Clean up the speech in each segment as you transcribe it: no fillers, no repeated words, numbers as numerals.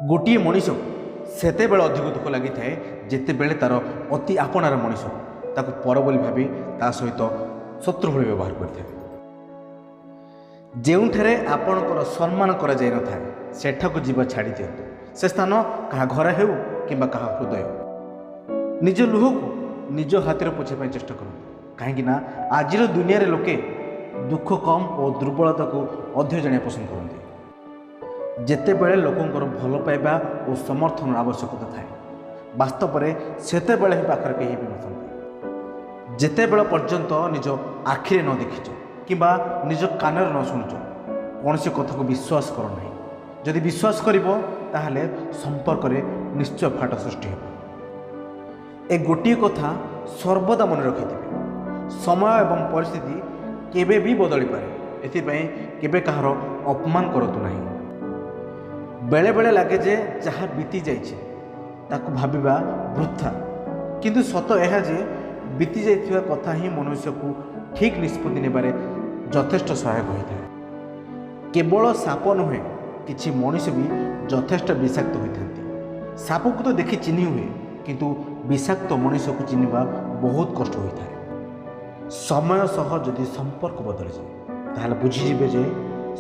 ଗୋଟିଏ ମଣିଷକୁ ସେତେବେଳେ ଅଧିକ ଦୁଃଖ ଲାଗିଥାଏ, ଯେତେବେଳେ ତା'ର ଅତି ଆପଣାର ମଣିଷ ତାକୁ ପର ବୋଲି ଭାବି ତା ସହିତ ଶତ୍ରୁ ଭଳି ବ୍ୟବହାର କରିଥାଏ। ଯେଉଁଠାରେ ଆପଣଙ୍କର ସମ୍ମାନ କରାଯାଇନଥାଏ, ସେଠାକୁ ଯିବା ଛାଡ଼ି ଦିଅନ୍ତୁ। ସେ ସ୍ଥାନ କାହା ଘର ହେଉ କିମ୍ବା କାହା ହୃଦୟ। ନିଜ ଲୁହକୁ ନିଜ ହାତରେ ପୋଛିବା ପାଇଁ ଚେଷ୍ଟା କରନ୍ତୁ, କାହିଁକି ନା ଆଜିର ଦୁନିଆରେ ଲୋକେ ଦୁଃଖ କମ୍ ଓ ଦୁର୍ବଳତାକୁ ଅଧିକ ଜାଣିବା ପସନ୍ଦ କରନ୍ତି। ଯେତେବେଳେ ଲୋକଙ୍କର ଭଲ ପାଇବା ଓ ସମର୍ଥନର ଆବଶ୍ୟକତା ଥାଏ, ବାସ୍ତବରେ ସେତେବେଳେ ହିଁ ପାଖରେ କେହି ବି ନଥାନ୍ତି। ଯେତେବେଳେ ପର୍ଯ୍ୟନ୍ତ ନିଜ ଆଖିରେ ନ ଦେଖିଛ କିମ୍ବା ନିଜ କାନରେ ନ ଶୁଣିଛ, କୌଣସି କଥାକୁ ବିଶ୍ୱାସ କର ନାହିଁ। ଯଦି ବିଶ୍ୱାସ କରିବ, ତାହେଲେ ସମ୍ପର୍କରେ ନିଶ୍ଚୟ ଫାଟ ସୃଷ୍ଟି ହେବ। ଏ ଗୋଟିଏ କଥା ସର୍ବଦା ମନେ ରଖିଥିବେ, ସମୟ ଏବଂ ପରିସ୍ଥିତି କେବେ ବି ବଦଳିପାରେ। ଏଥିପାଇଁ କେବେ କାହାର ଅପମାନ କରନ୍ତୁ ନାହିଁ। ବେଳେବେଳେ ଲାଗେ ଯେ ଯାହା ବିତି ଯାଇଛି ତାକୁ ଭାବିବା ବୃଥା, କିନ୍ତୁ ସତ ଏହା ଯେ ବିତି ଯାଇଥିବା କଥା ହିଁ ମନୁଷ୍ୟକୁ ଠିକ୍ ନିଷ୍ପତ୍ତି ନେବାରେ ଯଥେଷ୍ଟ ସହାୟକ ହୋଇଥାଏ। କେବଳ ସାପ ନୁହେଁ, କିଛି ମଣିଷ ବି ଯଥେଷ୍ଟ ବିଷାକ୍ତ ହୋଇଥାନ୍ତି। ସାପକୁ ତ ଦେଖି ଚିହ୍ନି ହୁଏ, କିନ୍ତୁ ବିଷାକ୍ତ ମଣିଷକୁ ଚିହ୍ନିବା ବହୁତ କଷ୍ଟ ହୋଇଥାଏ। ସମୟ ସହ ଯଦି ସମ୍ପର୍କ ବଦଳିଯାଏ, ତାହେଲେ ବୁଝିଯିବେ ଯେ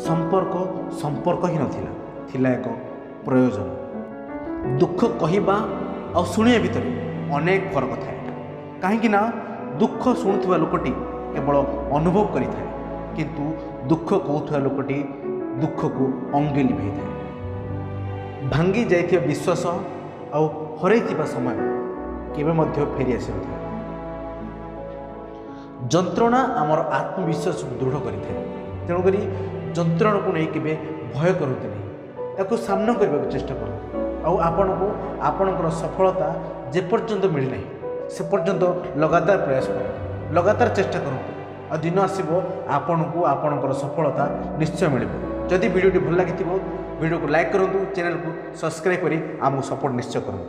ସମ୍ପର୍କ ସମ୍ପର୍କ ହିଁ ନଥିଲା, ଥିଲା ଏକ ପ୍ରୟୋଜନ। ଦୁଃଖ କହିବା ଆଉ ଶୁଣିବା ଭିତରେ ଅନେକ ଫରକ ଥାଏ, କାହିଁକି ନା ଦୁଃଖ ଶୁଣୁଥିବା ଲୋକଟି କେବଳ ଅନୁଭବ କରିଥାଏ, କିନ୍ତୁ ଦୁଃଖ କହୁଥିବା ଲୋକଟି ଦୁଃଖକୁ ଅଙ୍ଗେ ଲିଭେଇଥାଏ। ଭାଙ୍ଗି ଯାଇଥିବା ବିଶ୍ୱାସ ଆଉ ହରେଇଥିବା ସମୟ କେବେ ମଧ୍ୟ ଫେରି ଆସିନଥାଏ। ଯନ୍ତ୍ରଣା ଆମର ଆତ୍ମବିଶ୍ୱାସକୁ ଦୃଢ଼ କରିଥାଏ। ତେଣୁକରି ଯନ୍ତ୍ରଣାକୁ ନେଇ କେବେ ଭୟ କରନ୍ତୁ ନାହିଁ, ତାକୁ ସାମ୍ନା କରିବାକୁ ଚେଷ୍ଟା କରନ୍ତୁ। ଆଉ ଆପଣଙ୍କୁ ଆପଣଙ୍କର ସଫଳତା ଯେପର୍ଯ୍ୟନ୍ତ ମିଳିନାହିଁ, ସେ ପର୍ଯ୍ୟନ୍ତ ଲଗାତାର ପ୍ରୟାସ କରନ୍ତୁ, ଲଗାତାର ଚେଷ୍ଟା କରନ୍ତୁ। ଆଉ ଦିନ ଆସିବ, ଆପଣଙ୍କୁ ଆପଣଙ୍କର ସଫଳତା ନିଶ୍ଚୟ ମିଳିବ। ଯଦି ଭିଡ଼ିଓଟି ଭଲ ଲାଗିଥିବ, ଭିଡ଼ିଓକୁ ଲାଇକ୍ କରନ୍ତୁ, ଚ୍ୟାନେଲକୁ ସବସ୍କ୍ରାଇବ୍ କରି ଆମକୁ ସପୋର୍ଟ ନିଶ୍ଚୟ କରନ୍ତୁ।